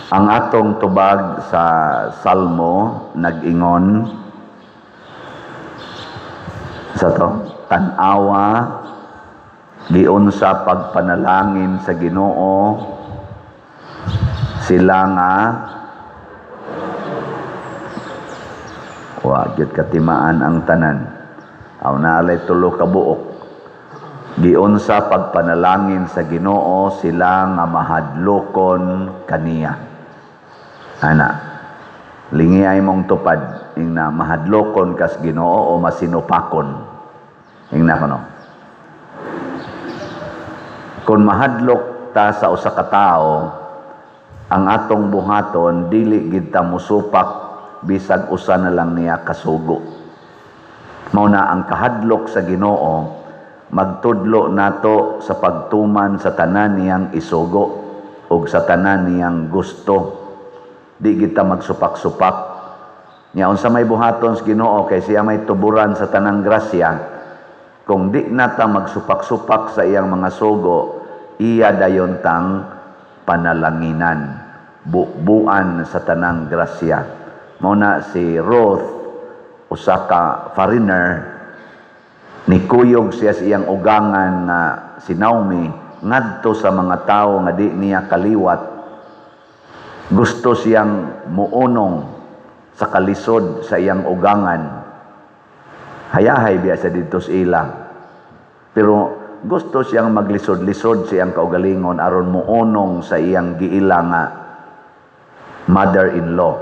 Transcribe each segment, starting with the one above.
Ang atong tubag sa Salmo nag-ingon sa to, tan-awa, giunsa pagpanalangin sa Ginoo sila nga wa gyud katimaan ang tanan. Aw, naalay tulo ka buok. Giunsa pagpanalangin sa Ginoo sila nga mahadlokon kaniya. Ana, lingi ay mong tupad ingna mahadlokon kas Ginoo o masinupakon. Ingna kono. Kung mahadlok ta sa usa ka tawo, ang atong buhaton, dili gid ta musupak bisag usa na lang niya kasugo. Mao na ang kahadlok sa Ginoo magtudlo nato sa pagtuman sa tanan niyang isugo ug sa tanan niyang gusto. Di kita magsupak-supak. Nya unsa may buhaton sa Ginoo kay siya may tuburan sa tanang grasya, kung di nata magsupak-supak sa iyang mga sugo, iya dayon tang panalanginan, bubuan sa tanang grasya. Mao na si Ruth, usa ka foreigner, nikuyog siya sa iyang ugangan nga si Naomi ngadto sa mga tawo nga di niya kaliwat. Gusto siyang muunong sa kalisod sa iyang ugangan. Hayahay biya sa didto sa ila. Pero gusto siyang maglisod-lisod sa iyang kaugalingon aron muunong sa iyang giila nga mother-in-law.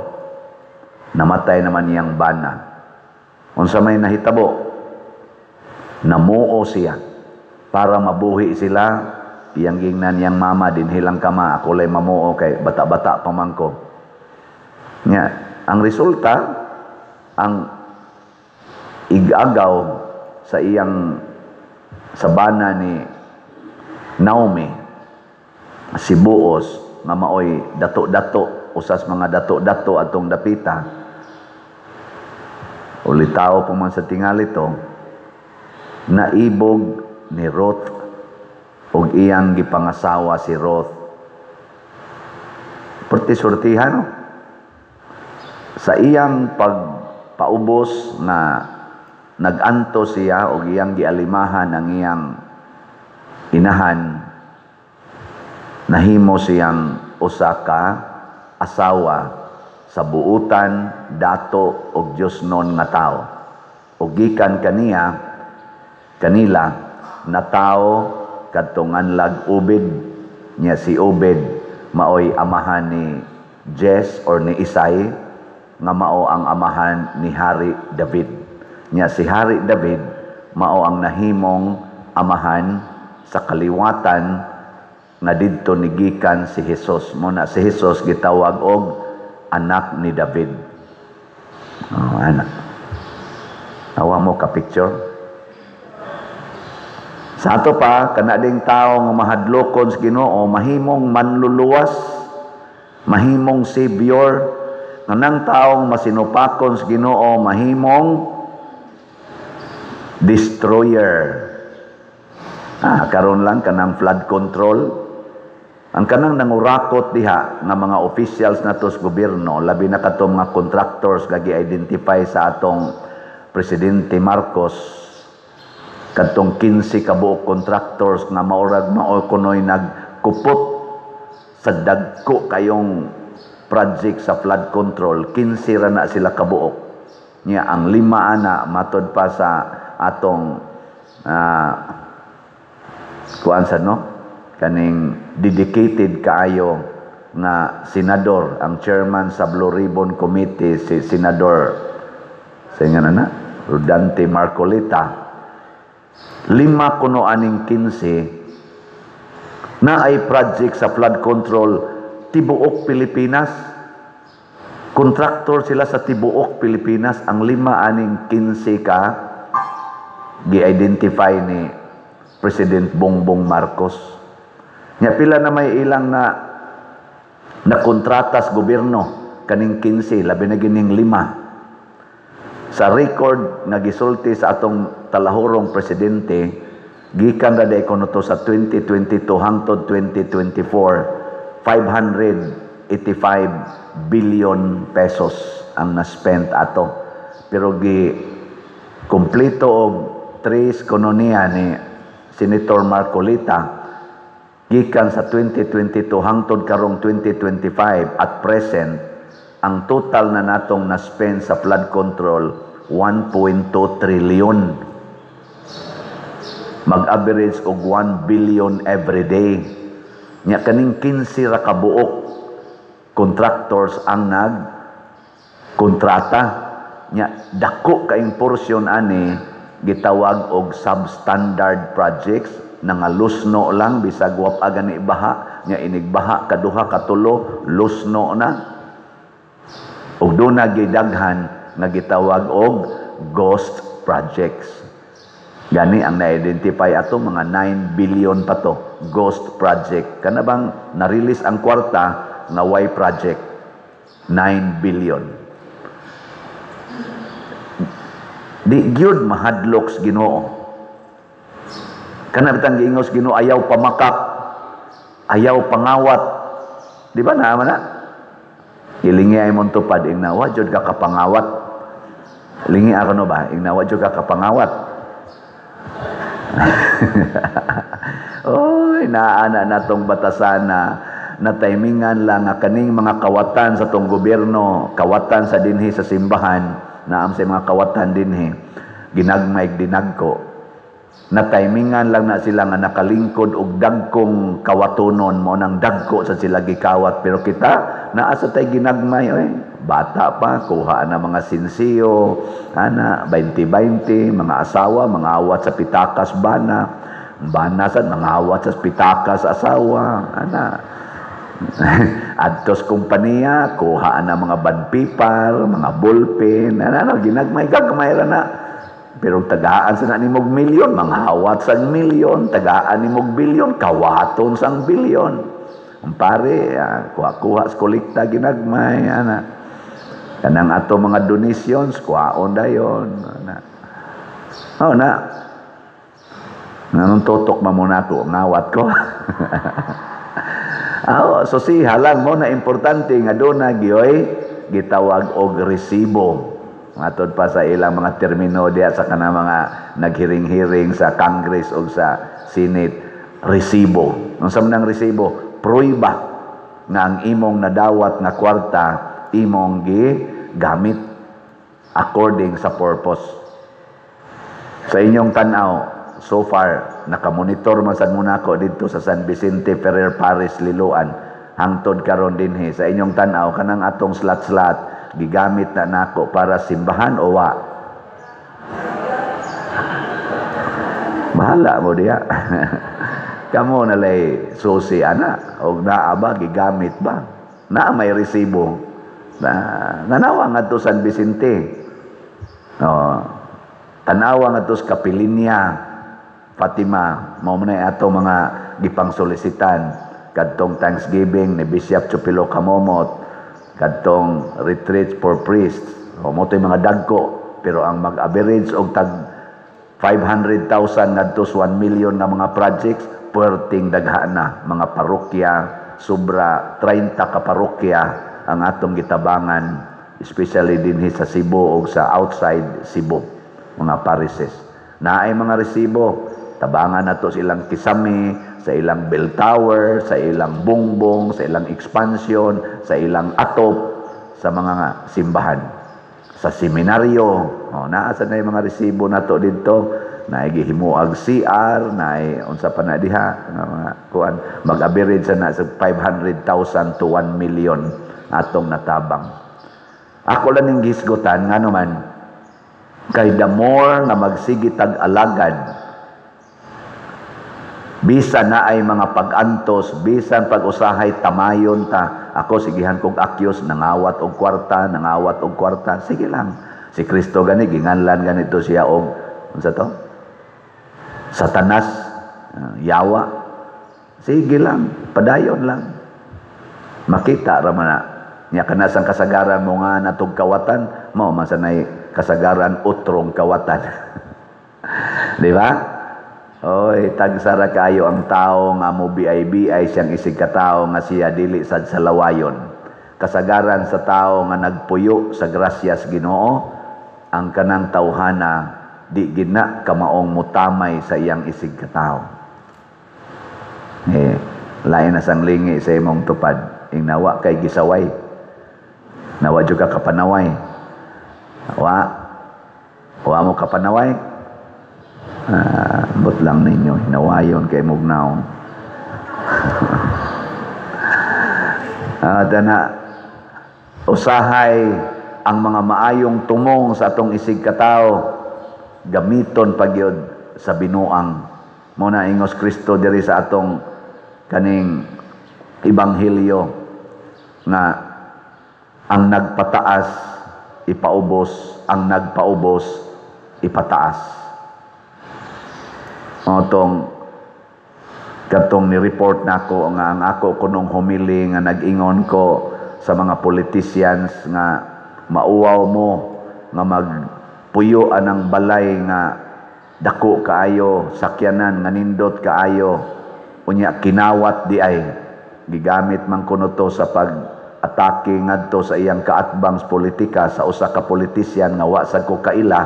Namatay naman iyang bana. Unsa may nahitabo? Namuo siya para mabuhi sila. Iyang gingnan niyang mama, dinhi lang ka, Ma, ako lay mamuo kay bata-bata pa man ko. Nya, ang resulta, ang igagaw sa iyang sa bana ni Naomi, si Boaz, nga maoy dato-dato, usas mga dato-dato atong dapita, ulitaw pa man sa tingali to, naibog ni Ruth og iyang gipangasawa si Ruth. Perti surtihan, no? Sa iyang pagpaubos na nag-anto siya og iyang gialimahan ang iyang inahan, nahimo siyang usa ka asawa sa buutan, dato og Diosnon nga tawo. Og gikan kaniya kanila natawo kadtong nganlag Obed. Nya si Obed maoy amahan ni Jess or ni Isai nga mao ang amahan ni Hari David. Nya si Hari David mao ang nahimong amahan sa kaliwatan nga didto nigikan si Jesus. Mo na si Jesus gitawag og anak ni David. Oh, anak. Awa mo ka picture. Sa ato pa, kana ding tao nga mahadlokon sa Ginoo, mahimong manluluwas, mahimong savior. Nganang taong masinupakon sa Ginoo, mahimong destroyer. Karon lang kanang flood control. Ang kanang nangurakot diha nga mga officials nato sa gobyerno, labi na kadtong mga contractors nga gi-identify sa atong Presidente Marcos, kadtong 15 ka buok contractors nga maurag mao kunoy nagkupot sa dagko kayong project sa flood control, 15 ra na sila kabuok. Nya ang lima ana, matod pa sa atong kuan sa no kaning dedicated kaayo nga senador, ang chairman sa Blue Ribbon Committee, si Senador sa nga na Rodante Marcoleta, lima kuno aning 15 na ay project sa flood control tibuok Pilipinas. Kontraktor sila sa tibuok Pilipinas, ang lima aning 15 ka gi-identify ni President Bongbong Marcos. Nya pila na may ilang na na kontrata sa gobyerno kaning 15, labi na gining lima. Sa record nga gisulti sa atong talahurong presidente, gikan ra day kuno to sa 2022 hangtod 2024, 500 85 billion pesos ang na-spent ato. Pero gi kumpleto og trace kuno niya ni Senator Marcoleta, gikan sa 2022 hangtod karong 2025, at present, ang total na natong na-spend sa flood control, 1.2 trillion. Mag-average og 1 billion every day. Nya kaning 15 ra ka buok contractors ang nag kontrata. Nya dako kaing porsyon ani gitawag og substandard projects, nangalusno lang bisag wa pa gani baha. Nya inigbaha kaduha, katulo, lusno na. Ug duna gidaghan nga gitawag og ghost projects. Gani ang na-identify ato, mga 9 billion pa to, ghost project. Kana bang na-release ang kwarta nga way project, 9 billion. Di gyud mahadlok sa Ginoo. Kana bitang giingos Ginoo, ayaw pamakak, ayaw pangawat. Di ba naa man na? Ilingi ay mong tupad, ingna wa jud ka kapangawat. Lingi ako no ba? Ingna wa jud ka kapangawat. Oy, naana natong batasan na na timingan lang nga kaning mga kawatan sa tong gobyerno, kawatan sa dinhi sa simbahan, naam sa mga kawatan dinhi, ginagmay dinagko. Na timingan lang na sila nga nakalingkod og dagkong kawatonon, mo nang dagko sa sila gikawat. Pero kita naa sa tay ginagmay, oy, bata pa kuha na mga sinsiyo, ana 20-20, mga asawa mga awat sa pitakas bana, bana sad mga awat sa pitakas asawa, ana. Adtos kompanya kuha na mga bandpipar, mga ballpen, ana ginagmay gagmay ra na. Pero tagaan sa na nimog milyon, mga hawat sang milyon, tagaan nimog bilyon, kawaton sang bilyon. Ang pare, kuha-kuha sa kolekta ginagmay, ana. Kanang ato mga donations, kuhaon dayon, ana. Oh, na. Nganong tutok man mo nako, ngawat ko. Oh, so si halang mo na importante nga doon na gyoy gitawag og resibo. Matod pa sa ilang mga termino diya sa kanang mga naghiring-hiring sa Congress o sa Senate, resibo. Unsa man ang resibo? Pruiba nga ang imong nadawat nga kwarta imong gigamit according sa purpose. Sa inyong tan-aw, so far nakamonitor man sad mo nako didto sa San Vicente Ferrer Parish, Liloan, hangtod karon dinhi. Sa inyong tan-aw, kanang atong slat-slat gigamit na nako para simbahan o wa? Bahala mo diya. Kamo nalay susi ana og naa ba gigamit ba? Naa may resibo. Na nanawa ngadto San Vicente. Oh, tanawa ngadto sa Kapilinya Fatima, mao man ato mga gipangsolisitan kadtong Thanksgiving ni Bishop Chupilo Kamomot, kadtong retreat for priests. O mo to'y mga dagko, pero ang mag-average og tag 500,000 ngadto sa 1 million nga mga projects, perting daghana mga parokya, sobra 30 ka parokya ang atong gitabangan, especially dinhi sa Cebu o sa outside Cebu, mga parishes. Naay mga resibo, tabangan nato sa ilang kisame, sa ilang bell tower, sa ilang bongbong, sa ilang expansion, sa ilang atop, sa mga simbahan, sa seminaryo. O, naa sa na yung mga resibo nato didto, naay gihimuag CR, naay unsa pa na diha, nga mga kuan, mag-average na sa 500,000 to 1 million atong natabang. Ako lang ning gisgutan ngano man kay the more nga magsige tag alagad, bisan na ay mga pag-antos, bisan pag-usahay tamayon ta, ako sigihan kog akyos, nangawat og kwarta, nangawat og kwarta, sige lang. Si Kristo gani ginganlan ganito siya og unsa to? Satanas, yawa. Sige lang, padayon lang. Makita ra man na. Nya kanasang kasagaran mo nga natog kawatan, mao man sanay kasagaran utrong kawatan. Di ba? Oy, tagsara kaayo ang tao nga mo BIBI siyang isig katao nga siya dili sad sa lawayon. Kasagaran sa tao nga nagpuyo sa grasya sa Ginoo, ang kanang tawhana di gina kamaong mutamay sa iyang isig katawo. Eh, lain na sang lingi sa imong tupad. Ingnawa kay gisaway. Nawa jud ka kapanaway. Wa. Wa mo kapanaway. But lang ninyo, hinawayon kay mugnaw. Dana usahay ang mga maayong tumong sa atong isig katawo gamiton pagyod sa binuang. Mo na ingos Kristo diri sa atong kaning ebanghelyo nga ang nagpataas ipaubos, ang nagpaubos ipataas. Otong katong ni-report nako nga ang ako kunong humili nga nag-ingon ko sa mga politicians nga mauwaw mo nga magpuyo anang balay nga dako kaayo, sakyanan nga nindot kaayo, unya kinawat di ay gigamit man kuno to sa pag-atake ngadto sa iyang kaatbang sa politika sa usa ka politician nga wa sad ko kaila,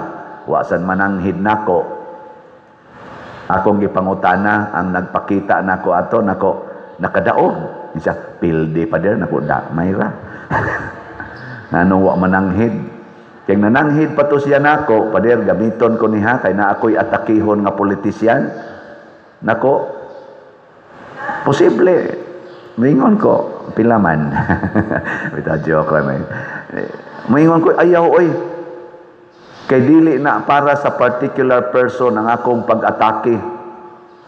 wa sad mananghid nako. Akong gipangutana ang nagpakita nako ato nako nakadaog siya pildi pa der nako da mayra. Nganong wa mananghid? Kay nananghid pa to siya nako, pader gamiton ko niha kay na ako'y atakihon nga politisyan. Nako posible moingon ko pila man. Bitaw joke ra may. Moingon ko ayaw oy. Kay dili na para sa particular person ang akong pag-atake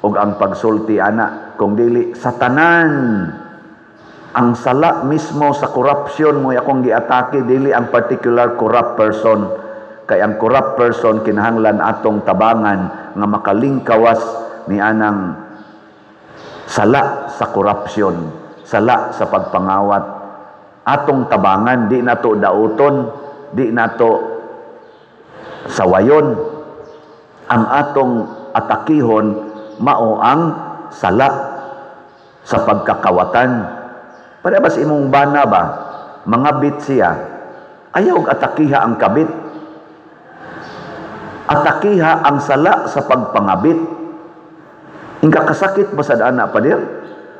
og ang pagsulti ana, kung dili sa tanan. Ang sala mismo sa corruption mo akong giatake, dili ang particular corrupt person. Kay ang corrupt person kinahanglan atong tabangan nga makalingkawas ni anang sala sa corruption, sala sa pagpangawat. Atong tabangan, di nato dauton, di nato sawayon. Ang atong atakihon mao ang sala sa pagkakawatan. Para bas imong bana ba, mangabit siya, ayaw og atakiha ang kabit. Atakiha ang sala sa pagpangabit. Ingka kasakit ba sa dana, pader?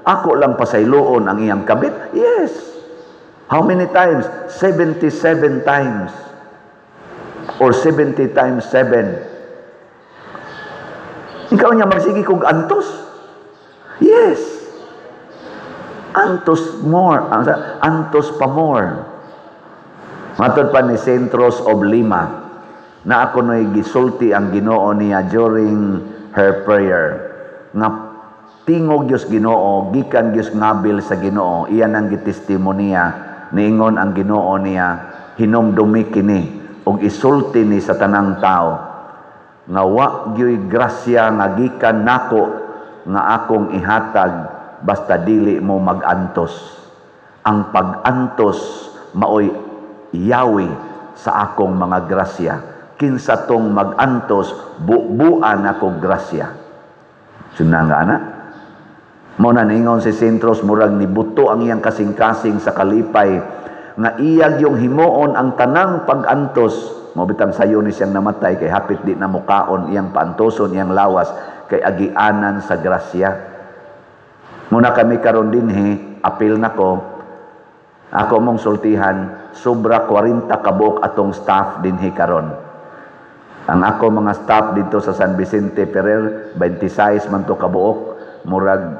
Ako lang pasayloon ang iyang kabit? Yes. How many times? 77 times. Or 70 times 7. Ikaw niya magsige kog antos? Yes. Antos more. Antos pa more. Matod pa ni Saint Rose of Lima, na ako no'y gisulti ang Ginoo niya during her prayer, nga tingog Diyos Ginoo, gikan Diyos ngabil sa Ginoo, iyan ang gitestimonya, niingon ang Ginoo niya, hinumdumi kini og isulti ni sa tanang tao nga wa gyoy grasya nga gikan nako nga akong ihatag basta dili mo magantos. Ang pag-antos maoy yawi sa akong mga grasya. Kinsa tong mag-antos, bubuan ako grasya. Suna nga ana. Mao na niingon si Saint Rose, murag nibuto ang iyang kasing-kasing sa kalipay nga iyag yung himuon ang tanang pag-antos. Mao bitang sayo ni siyang namatay kay hapit di na mukaon iyang paantoson iyang lawas kay agianan sa grasya. Muna kami karon dinhi, apil nako, ako mong sultihan, sobra 40 kabuok atong staff dinhi karon. Ang ako mga staff dito sa San Vicente Ferrer, 26 man to kabuok, murag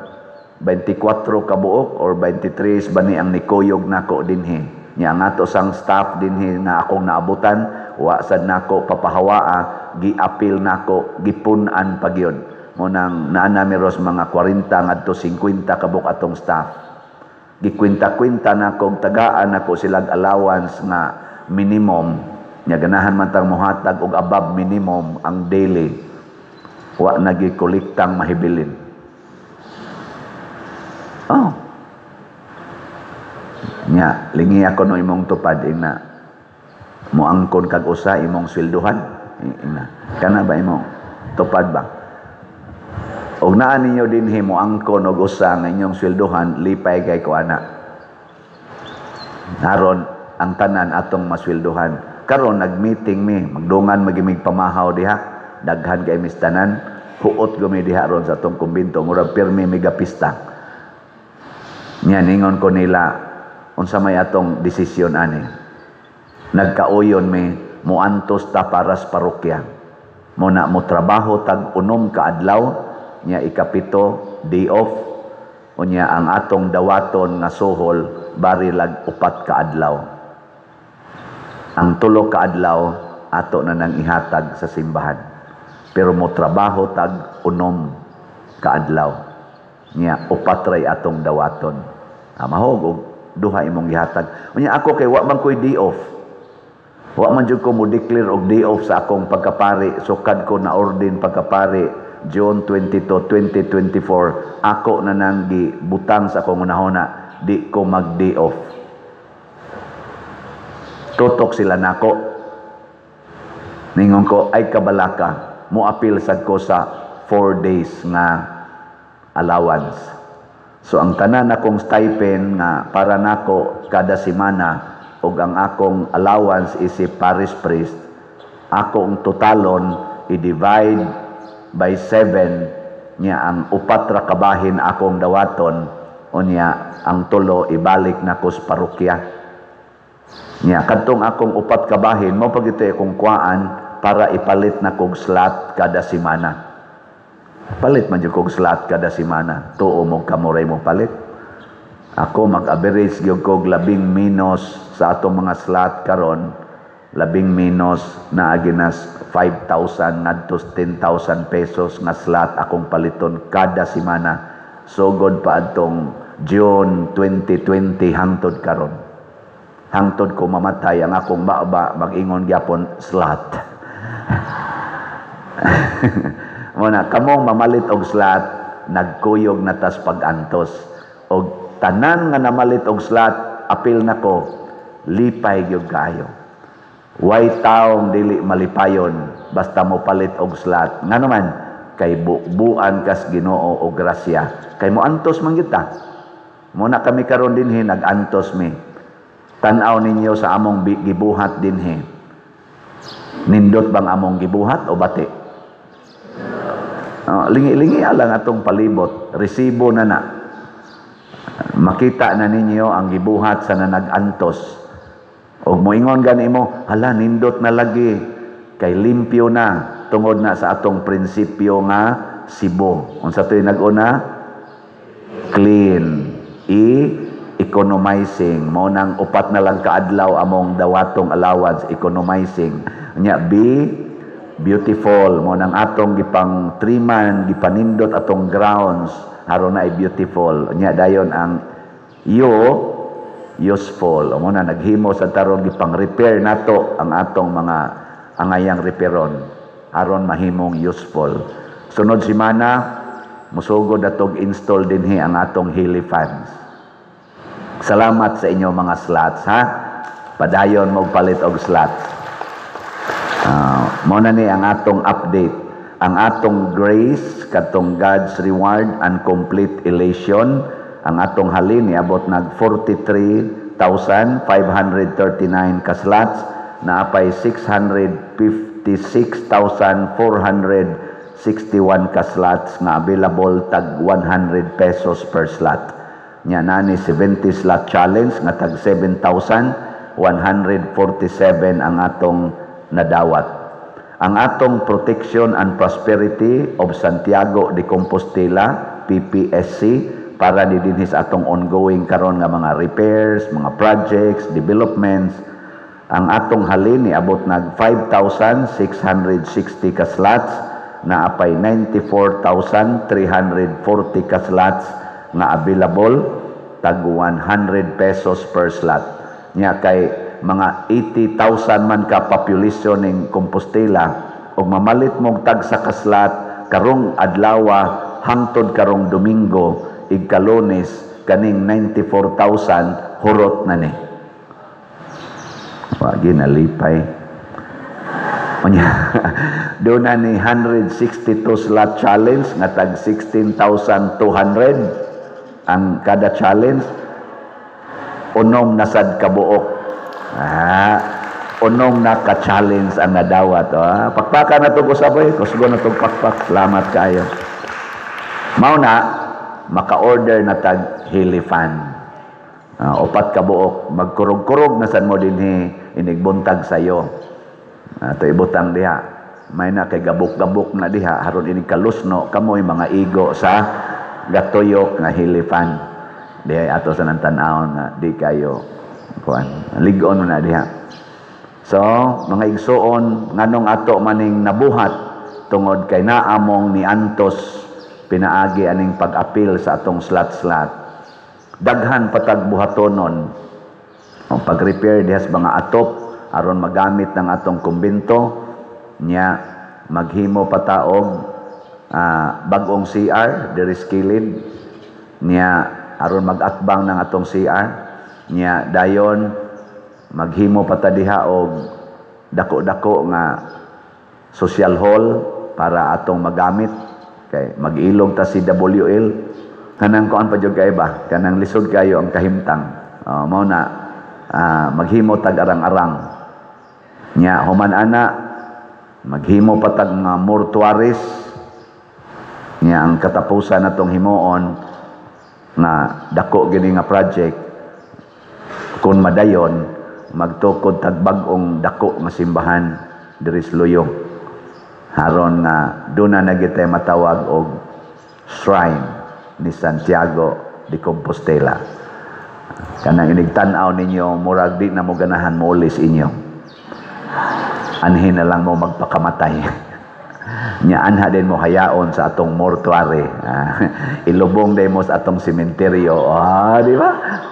24 kabuok or 23 bani ang nikuyog nako dinhi. Nya ang ato sang staff dinhi na akong naabutan, wa sad nako papahawaa, giapil nako, gipun-an pagyod. Munang naa nami ros mga 40 ngadto 50 kabuok atong staff. Gikwinta-kwinta nako, tagaan nako silag allowance nga minimum. Nya ganahan man tang mohatag og above minimum ang daily. Wa nagikolektang mahibilin. Oh. Nya lingi ako no imong tupad ina. Moangkon kag usa imong sweldohan. Ina. Kana ba imong tupad ba? Og naa ninyo dinhi moangkon og usa nga inyong sweldohan, lipay kay ko ana. Aron ang tanan atong masweldohan. Karon nag-meeting mi, magdungan magimig pamahaw diha. Daghan kay mis tanan, huot gumi diha ron sa atong kumbento, murag pirmi megapista. Nya ningon ko nila, unsa may atong desisyon ani? Nagkauyon mi, muantos ta para sa parokya. Muna mo trabaho tag 6 ka adlaw, nya ikapito day off, unya ang atong dawaton nga suhol bari lag 4 ka adlaw. Ang 3 ka adlaw ato na nang ihatag sa simbahan. Pero mo trabaho tag 6 ka adlaw. Nya 4 ray atong dawaton. Mahog og 2 imong gihatag. Unya ako kay wa man koy day off. Wa man jud ko mo declare og day off sa akong pagkapari. Sukad ko na ordin pagkapari June 22, 2024, ako na nang gibutang sa akong unahona, di ko mag day off. Tutok sila nako. Ningon ko, ay kabalaka, moapil sad ko sa 4 days nga allowance. So ang tanan akong stipend nga para nako kada semana ug ang akong allowance is si parish priest, akong totalon i-divide by 7, niya ang 4 ra kabahin akong dawaton, unya ang 3 ibalik nako sa parokya. Niya kadtong akong 4 kabahin mao pag ito akong kuhaan para ipalit na kog slot kada semana. Palit man jud kog slot kada semana. Tuo mo kamuray mo palit. Ako mag-average gyud kog 10 minus sa atong mga slot karon, 10 minus naagi nas 5,000 ngadto 10,000 pesos nga slot akong paliton kada semana. Sugod pa adtong June 2020 hangtod karon. Hangtod ko mamatay ang akong baba mag-ingon gyapon slot. Muna kamong mamalit og slot, nagkuyog na tas pag-antos. Og tanan nga namalit og slot, apil nako, lipay gyud kaayo. Way taong dili malipayon basta mo palit og slot. Ngano man kay bubuan kas Ginoo og grasya. Kay moantos man gyud ta. Muna kami karon dinhi nag-antos mi. Tan-aw ninyo sa among gibuhat dinhi. Nindot bang among gibuhat o bati? Lingi-lingi lang atong palibot, resibo na na. Makita na ninyo ang gibuhat sa nanag-antos. Og moingon gani mo, hala nindot na lagi kay limpyo na tungod na sa atong prinsipyo nga Cebu. Unsa to'y nag-una? Clean. E economizing. Mao nang 4 na lang kaadlaw among dawatong allowance, economizing. Nya B, beautiful. Mao nang atong gipang triman, gipanindot atong grounds aron na ay beautiful. Nya dayon ang U, useful. Mao na naghimo sa tarong gipang repair nato ang atong mga angayang repairon aron mahimong useful. Sunod semana musugod atog install dinhi ang atong helifans. Salamat sa inyo mga slots, ha. Padayon mo palit og slots. Mao na ni ang atong update. Ang atong grace katong God's reward and complete elation, ang atong halin niabot nag 43,539 ka slots, naapay 656,461 ka slots nga available tag 100 pesos per slot. Nya nani 70 slot challenge nga tag 7,147 ang atong nadawat. Ang atong Protection and Prosperity of Santiago de Compostela, PPSC, para ni dinhi sa atong ongoing karon nga mga repairs, mga projects, developments. Ang atong halin niabot nag 5,660 ka slots, naapay 94,340 ka slots nga available tag 100 pesos per slot. Nya kay mga 80,000 man ka population ning Compostela, ug mamalit mong tag sa ka slot karong adlawa hangtod karong Domingo igka-Lunes kaning 94,000 hurot na ni. Wagi nalipay. Unya, doon na ni 162 slot challenge nga tag 16,200 ang kada challenge. Unom na sad kabuok. 6 na ka-challenge ang nadawat. Pakpaka na itong usabay. Kusgo na itong pakpak. Salamat kayo. Mao na, maka-order na tag Helifan. 4 kabuok. Magkurog-kurog na san mo dinhi inigbuntag sayo. Ito ibutang diha. May na kay gabok-gabok na diha. Haron inig kalusno, kamoy mga igo sa gatuyok nga Helifan. Diha ato sa nang tan-awon nga di kayo kuan. Lig-on na diha. So, mga igsuon, nganong ato maning nabuhat tungod kay naamong ni Antos pinaagi aning pag-apil sa atong slat-slat. Daghan patag buhatonon. Ang pag-repair diha sa mga atop aron magamit ng atong kumbento nya, maghimo pataog bag-ong CR diri sa kilid nya aron mag-atbang ng atong CR nya. Dayon maghimo pa ta diha og dako-dako nga social hall para atong magamit kay mag-ilog ta CWL. Kanang kuan pa jud kay ba, kanang lisod kayo ang kahimtang. Mao na maghimo tag arang-arang nya. Human ana, maghimo pa tag mga mortuaries nya. Ang katapusan natong himuon nga dako gini nga project, kung madayon, magtukod tag bag-ong dako nga simbahan diri sa Luyo haron nga duna na gitay matawag og shrine ni Santiago de Compostela. Kanang inig tan-aw ninyo, murag di na mo ganahan moolis inyo, anhin na lang mo magpakamatay nya. Anha din mo hayaon sa atong mortuary. Ilubong din mo sa atong sementeryo. Di ba?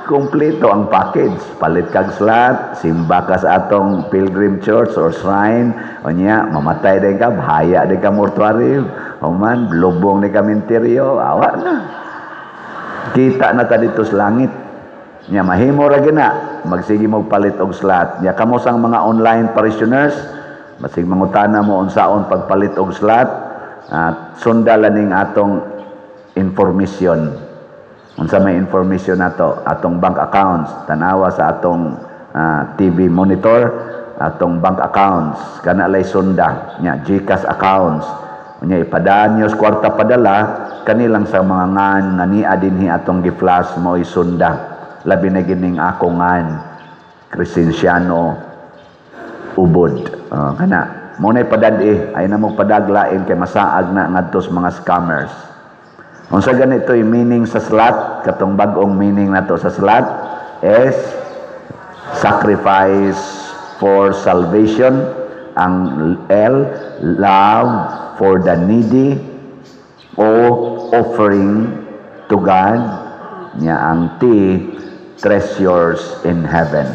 Kompleto ang package. Palit kag slot, simba ka sa atong pilgrim church or shrine, unya mamatay din ka, bahaya din ka mortuary, human lubong ni ka sementeryo, awa na. Kita na ta dito sa langit. Nya mahimo ra gina, magsige mo palit og slot. Nya kamo sang mga online parishioners, basig mangutana mo unsaon pagpalit og slot, at sundala ning atong information. Unsa may information nato? Atong bank accounts, tanawa sa atong TV monitor, atong bank accounts, kana lay sunda nya, GCash accounts. Unya ipadaan niyo sa kwarta padala kanilang sa mga ngan nga nia dinhi atong gi-flash mo sunda. Labi na gining ako ngan Crescenciano Ubod. Kana mo na ipadad-i, ay na mo padaglain kay masaag na ngadto sa mga scammers. Unsa ganito yung meaning sa slot? Katong bag-ong meaning nato sa slot is sacrifice for salvation. Ang L, love for the needy, O, offering to God, nya ang T, treasures in heaven.